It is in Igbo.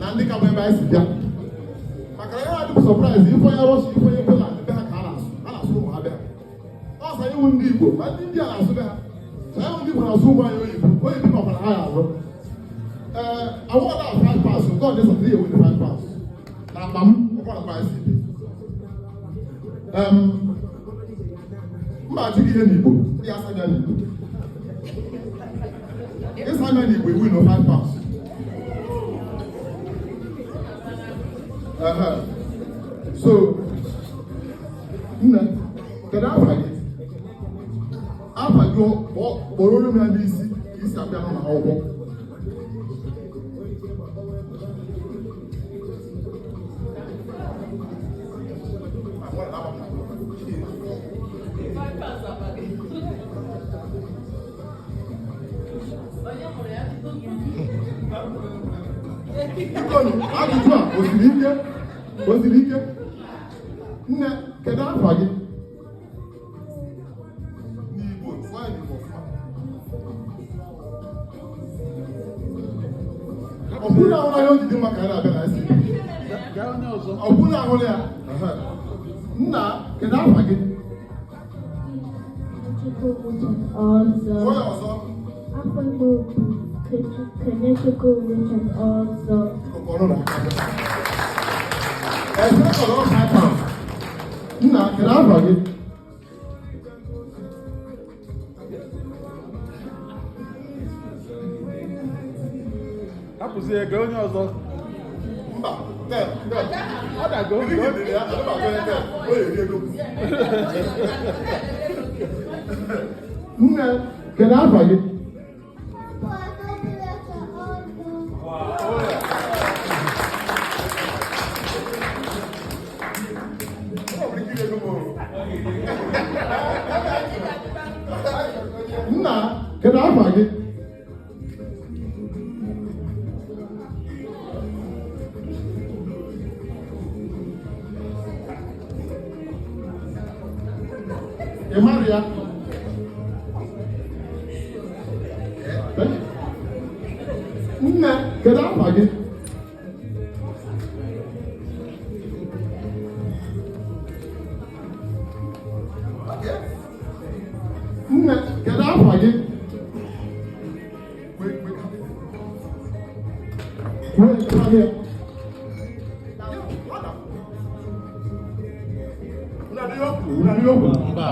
Na ndị ka bụ ebe anyị si bịa. Maka na ya adị m surprise, ife onye Russia, ife onye Poland, be ha ka a na-asụ, a na-asụ ụmụ ha be ha. Ọsọ iwu ndị Igbo, ma ndị India na-asụ be ha. So anyị ndị Igbo na-asụ ụmụ anyị oyibo, oyibo makwara ha ya alụ. Ee, award a £5, nke ọ dị satịrị ewu £5. Na akpa m, ọkwa na ICB. Mba ajụ gị ihe n'Igbo, ndị asa bịa n'Igbo. Ịsa bịa n'Igbo, iwu no £5. Ehe. So, nne, kedu afa gị? Afa gị kpọrọ olu m ya n'isi ka isi abịa n'ụlọ akwụkwọ. Bikonu, ajụjụ a o siri ike? O siri ike? Nne, kedu afa gị? N'Igbo, sụọ ya n'Igbo ọfụma. Ọ bụrụ na ahụla ya ojiji maka ya na-abịa na ICB. Gaa onye ọzọ. Ọ bụrụ na ahụla ya. Ehe. Nna, kedu afa gị? Chukwu ọzọ. Sụọ ya ọzọ. Afọ m bụ Kenechukwu Richard ọzọ. Kọkọrọ na aka. Ese kọrọ £5. Nna, kedu afa gị? Hapụzie, gaa onye ọzọ. Mba, 10, 10. Ọ dago. Ndị ga-edere ya, adịba agụ ya 10. O yeri ego. Nne, kedu afa gị? Ọ nwere ike iri ego m o. Nna, kedu afa gị? Ị mara ya? Nne, kedu afa gị? Nne, kedu afa gị? Wait, wait. Wait, come here. Mba.